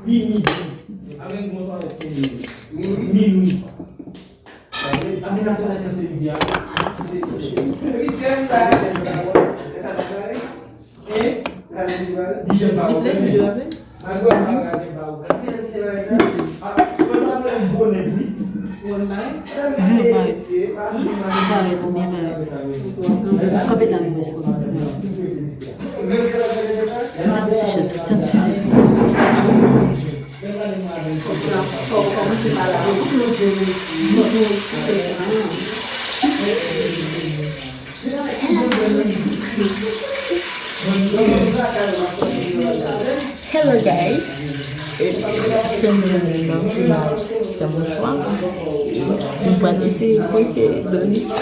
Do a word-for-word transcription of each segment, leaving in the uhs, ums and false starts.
Vini. Avèk bonswa, vini. Minwi. Amen, amen, amen, amen, se midi a. Hein? Li fè video avè? Malgre w pa gade pa ou. Ah, si w pa fè yon bon nèg, wi. Bon bagay. Bon bagay, bon bagay. Kanpe la, mwen, sou mwen. Tande ti chèz, tande ti chèz. Hello guys, e, aktyèlman nou nan tounaj Sè Bonswa. E nou pral eseye pranke Donix.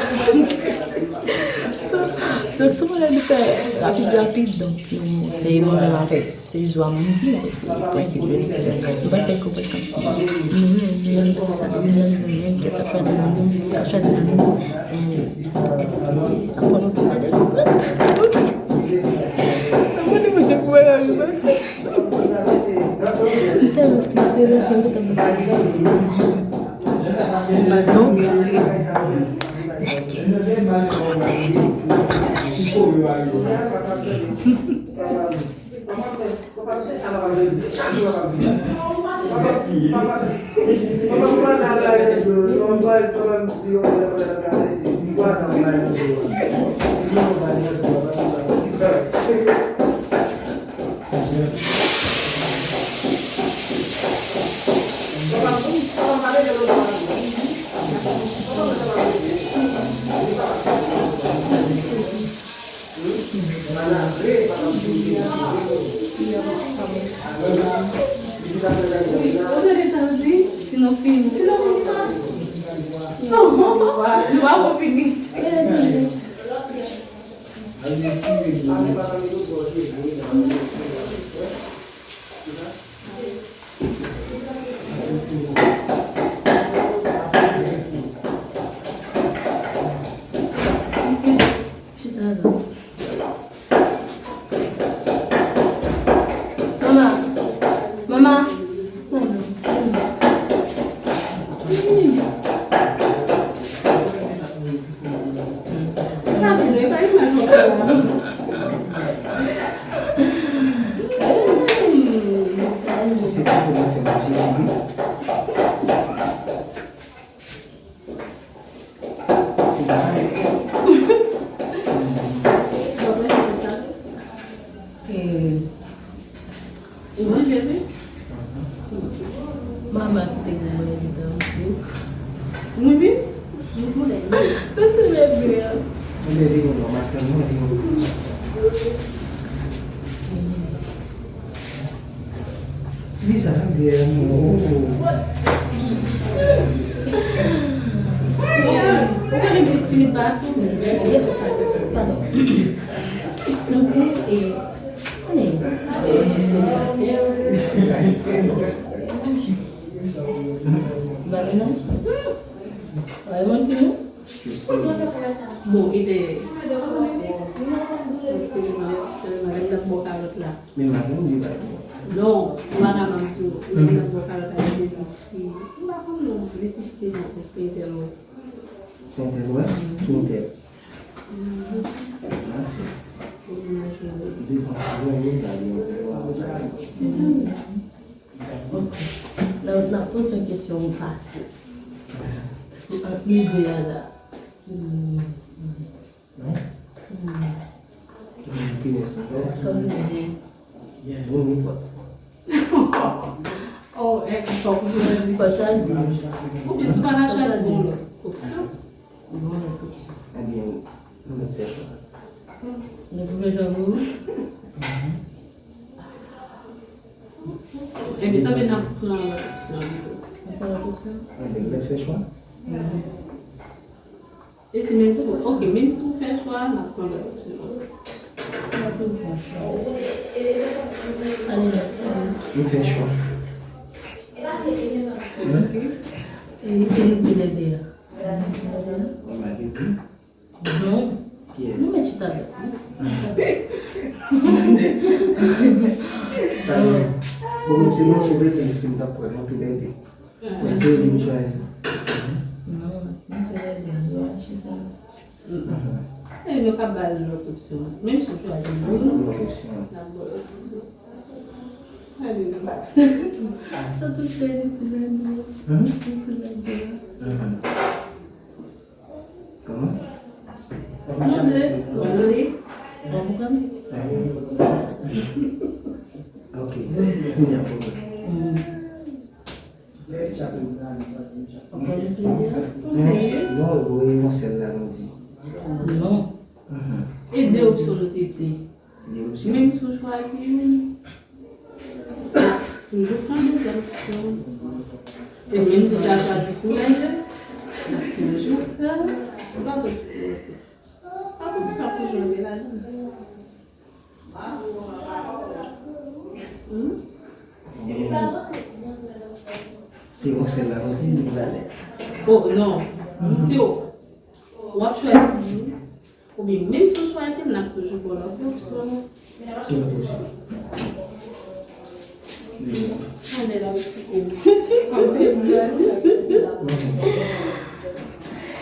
Donk sou mwen nou fè rapid rapid, donk nou eseye mwen menm avèk Se jwa moun di, mwen eseye pranke Donix. Nou pa fè konprann kòmsi nou renmen li konsa, nou renmen, nou renmen, kè sa chwazi nan nou, mizika chwazi nan nou. Èske apre nou tou gade konprann? Mwen di mwen je pou wè la, nou panse. M tèlman flipe, mwen tèlman, tèlman flipe. Donk, like, kòmante, pataje. Ou tande sa l di? Si nou fini. Si nou fini, non. Nou pa pou fini. Chita la. Mama. Mama. Ou manje, wi? Mama te mwen dan tou. Wi, wi. Nou tou lè byen. Nou tou lè byen. Nou leve yo non, maten, nou leve yo. Di sa, di, eh, non. Ou konnen pitit timid pa asou. Padon. Tankou, e, konnen. Ba menaj. Ba yon ti nou. Bon, e dèyè. Madanm nan bò kalòt la. Men madanm di bagay. Non, ou pa ka ban m di w. Madanm nan bò kalòt la, li te di si. M pa konn non, li te di non, se entèl wè. Se entèl wè? Ki entèl? Mati. Se mennaj mwen. Devan zanmi, gade yon bagay. Se zanmi. Ok. Nan, nan pwochen kesyon ou pase. Ant nou de a la. Hmm. Non? Hmm. Ki nesesè. Koz ou gen. Bon, bon, bon. Oh, e, fòk ou chwazi. Fòk chwazi. Oubyen si w pa ka chwazi, gon lòt opsyon. Gon lòt opsyon. Ebyen, nou mèt fè chwa. Nou pou fè chwa pou ou? Ebyen, sa vle n ap pran lòt opsyon an pito. N ap pran lòt opsyon? Ebyen, nou mèt fè chwa. Mhm. Epi menm si w, ok, menm si w fè chwa a, n ap pran lòt opsyon an. N ap pran lòt opsyon. Ale, lòt opsyon. M fè chwa. E, e, e, lè de a. Ou pa te di? Non. Kiyès? Nou met chita avèk li. Bon, menm si nou ouvri, menm si m t ap pran nou tou lè de. Men se li m chwazi. Non, nou fè lè de a, nou al chita. E nou ka ba l lòt opsyon. Menm si w chwazi Lòt opsyon. N ap ba w lòt opsyon. Gade nou. Sa tou fè li pi lè de. Hum? Li pi lè de. Hum. Kòman? Mande, mande. Bon, mwen. Ok. Kounye a, pwoblèm. Hmm. Non, non, wi, yon sèl la nou di. Non. Mhm. E de opsyon nou te di. De opsyon. Menm si w chwazi youn, toujou pran dezyèm opsyon. E menm si w ta chwazi pou lè de, toujou pran lòt opsyon. Sa pou sa pou jwenn ladan. Se yon sèl la nou di valè. Oh non. M di w, w ap chwazi youn. Oubyen menm si w chwazi l, n ap toujou ba w lòt opsyon. Ki lòt opsyon? Ann ale la, ti kou. Kòm se blan.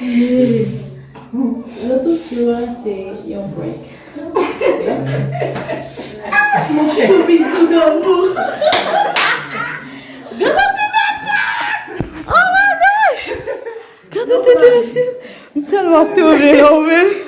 Mhm. Lòt opsyon an se yon prank. Mon choubitou d'amour. Gade ti tèt! Oh my gosh! Gade tèt mesye! M tèlman ap twouve la, men.